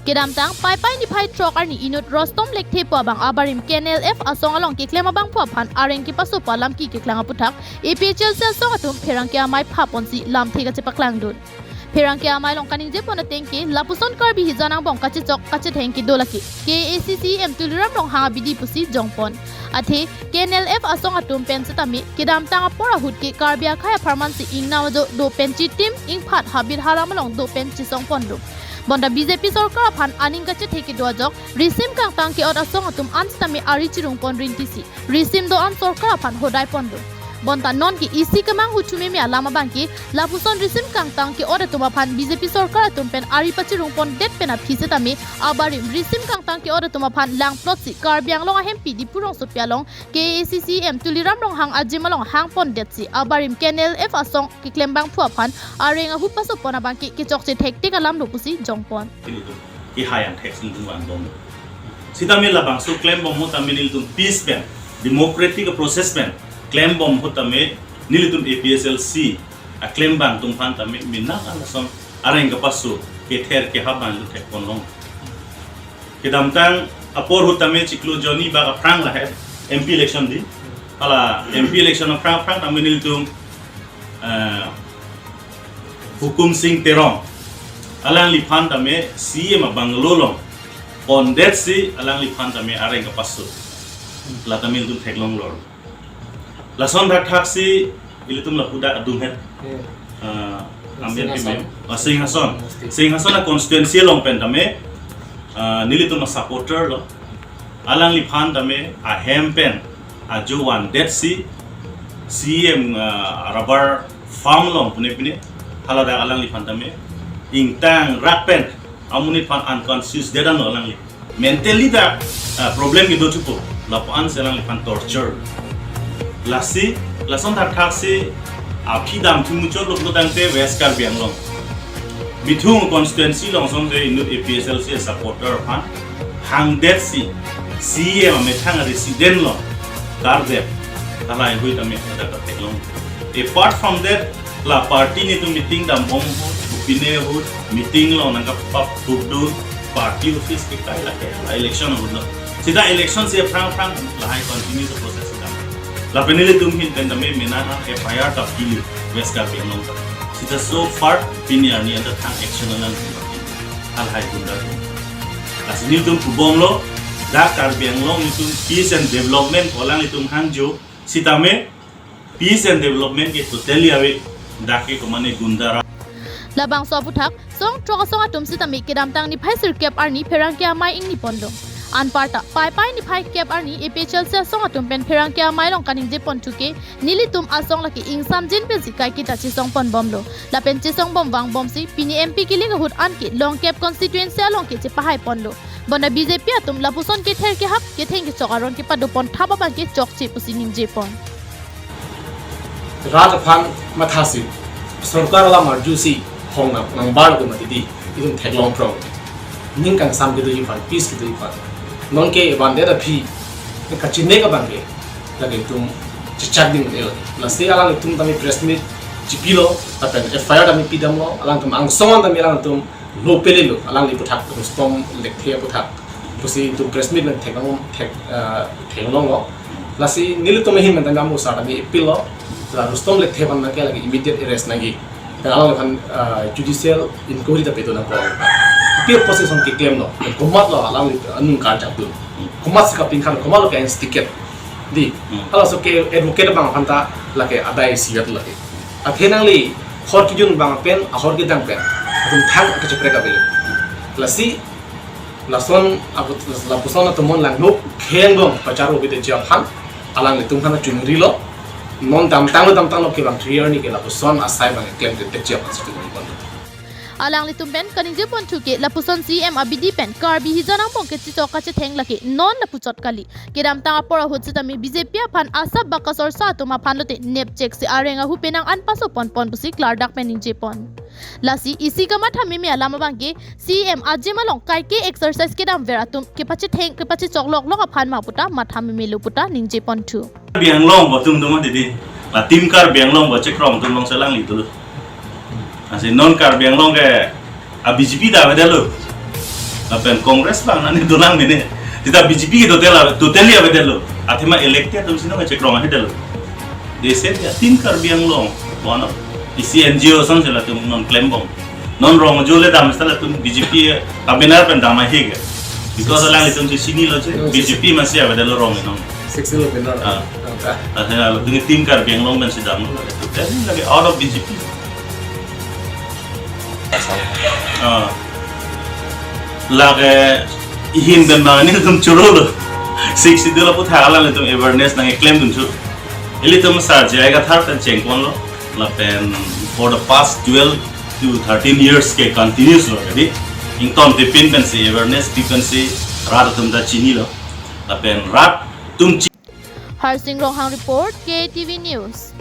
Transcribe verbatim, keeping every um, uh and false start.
Kedamtang Paipai niphai throk arni inut Rustom Lekthe pu abang abarim K N L F asong along keklem abangphu aphan areng kepasopo alam keklang aputhak A P H L C asong atum pherangke amei phaponsi lamthe kachepaklangdun. Pherangke amei along kaningjepon atengke lapuson Karbi hijan angbong kachechok kachetheng kedo lake K A A C C E M Tuliram Ronghang abidi pusi jongpon. Athe K N L F asong atum pen setame kedamtang apor ahut ke Karbi akhei apharman si ingnam ajo do pen chitim ingphat habit haram along do pen chesongpon do. Bonta B J P sorkar aphan aning kachethe kedo ajok risim kangtang ke-ot asong atum an setame ari chirungpon rinti si risim do-an sorkar aphan hodai pon do. Bonta nonke isi kemang huthu meme alam abangke lapuson risim kangtang ke-ot atum aphan B J P sorkar atum pen ari pachirungpon det pen aphi setame abarim risim kangtang ke-ot atum aphan langplot si Karbi Anglong ahempi Diphu rongsopi along K A A C C E M Tuliram Ronghang ajim along hangpon det si abarim K N L F asong keklem abangphu aphan areng ahu pasopon abangke kechokche thektik alam lo pusi jongpon. Ilitum kehai angthek si ilitum vangbom. Sitame labangso klembom ahut tame nelitum peace pen, democratic process pen klembom ahut tame nelitum A P H L C aklembang atum aphan tame mena ason areng kepaso kether kehap abang ilitum thekponlong. Kedamtang apor ahut tame chiklo jonni bak aphrang lahai M P election di. Hala M P election aphrang aphrang tame nelitum eh, Hukum Sing Terong alangliphan tame C M abang lo long pondet si alangliphan tame areng kepaso. La tame ilitum theklong lor. Lason thakthak si ilitum lapu dak adung het. Eh, ambian Singhason. Pimem. Ah, Singhason. Singhason a constituency along pen tame, eh, nelitum a supporter lo. Alangliphan tame ahem pen ajo vandet si C M, ah, rubber farm along pune pune haladak alangliphan tame ingtang rak pen amonit aphan unconscious dedan lo alangli. Mentally dak, ah, problem kedo chupo. Lapu-an si alangliphan torture. Lasi, lason thakthak si aphi damthu muchot lo pulo tangte West Karbi Anglong Bithung constituency along song je inut A P H L C supporter aphan hangdet si C M amethang resident lo kardep. Talai hui tame ada katheklong. Apart from that, la party nelitum meeting dambom ahut, pine ahut, meeting along nangkapap hukdun, party office kekai lake, la election ahut lo. Sita election si aphrang aphrang lahai continue the process dam. Lapen nelitum ahin pen tame mena ha F I R ta pilo West Karbi Anglong ta. Sita so far pini arni anta thang action alang halahai gunda atum. Lasi nelitum pubom lo, dak Karbi Anglong nelitum peace and development ko alanglitum hangjo, sitame peace and development ke totally ave, dak ke komane gunda ra. Labangso aputhak song throk asong atum sitame kedamtang niphai sirkep arni pherangke amei ingni pon do. Anparta Paipai niphai kep arni A P H L C asong atum pen pherangke amei along kaningjepon thuke nelitum asong lake ingsamjin pensi kaiketa chesongpon bomlo. Lapen chesongbom vangbom si pini M P kiling ahut anke Longkep constituency along ke chepahai ponlo. Bonta B J P atum lapuson kether kehap ketheng kechok aron kepadopon thap abangke chokche pusi ningjepon. Rat aphan mathasi, sorkar alam arjusi, hong nang, nangbar ke mati di, itum theklong prong. Ning kangsam kedoji aphan, peace kedoji aphan. Nonke vandet aphi, kachine abangke, lake itum chechak ding ne. Lasi alanglitum tame press meet chipilo, lapen F I R tame pidamlo, alangtum angsong tame alangtum lo pele lo, alangli aputhak, Rustom Lekthe aputhak. Pusi itum press meet pen theklong, thek, eh, theklonglo. Lasi nelitum ahin pen tame amusar tame appeal lo. La Rustom Lekthe aphan nangke lake immediate arrest nangji. Pen alangphan, eh, judicial inquiry ta pedo nangpo. Appeal position keklemlo. Komatlo alangli anung karjapdun. Komat si kapingkan, komatlo ke instigate. Di. Hmm. Halaso ke advocate abang aphan ta lake adai sigat lake. Athe nangli hor kejun abang pen, ahor kedang pen. Atum thang kacheprek abang. Lasi lason apu, lapuson atum mon langno kheng dong pacharo kete ji aphan alanglitum aphan chungrilo. Non damtanglo damtanglo ke bang three year ni ke lapuson asai abang klem kete ji aphan chungrilo. Alanglitum pen kaningjepon thuke lapuson C M abidi pen Karbi hijan angbong kechechok kachetheng lake non lapuchot kali. Kedamtang apor ahut sitame B J P aphan asap bak kasorsa atum aphan lote nepchek si areng ahu penang an pasoponpon pusi klardak pen ningjepon. Lasi isi kamatha meme alam abangke C M ajim along kaike exercise kedamver atum kepachetheng kepachechok loklok aphan ma puta matha memelo puta ningjeponthu. Karbi Anglong bo atum doma didi. La team Karbi Anglong bo chekrong atum along selang itu. Lasi non Karbi Anglong ke a B J P ta beda lo. Lapen Congress bang nani dolang mene. Sita B J P ke total ave, totally avedetlo. Athema elected atum si nangchekrong ahedetlo. They said ya Team Karbi Anglong, one of isi N G O ason si latum non klembom. Non rong ajo le dam sita latum B J P kabenar pen dam ahi ke. Because alanglitum si chinilo je, B J P masi avedetlo rong inong. Six lo benar. Ah. Athema latum Team Karbi Anglong pensi damlo. Totally lake out of B J P. Ah. Lake ihin pen bang nelitum chorolo. Six Schedule aphuthak alanglitum awareness nangklemdun chu. Ilitum Sir J I Kathar pen chengponlo. Lapen for the past twelve to thirteen years ke continuous lo kadi. Ingtontepin pensi awareness pi pensi rat atum ta chinilo. Lapen rat atum chi- Harsing Ronghang report, K T V News.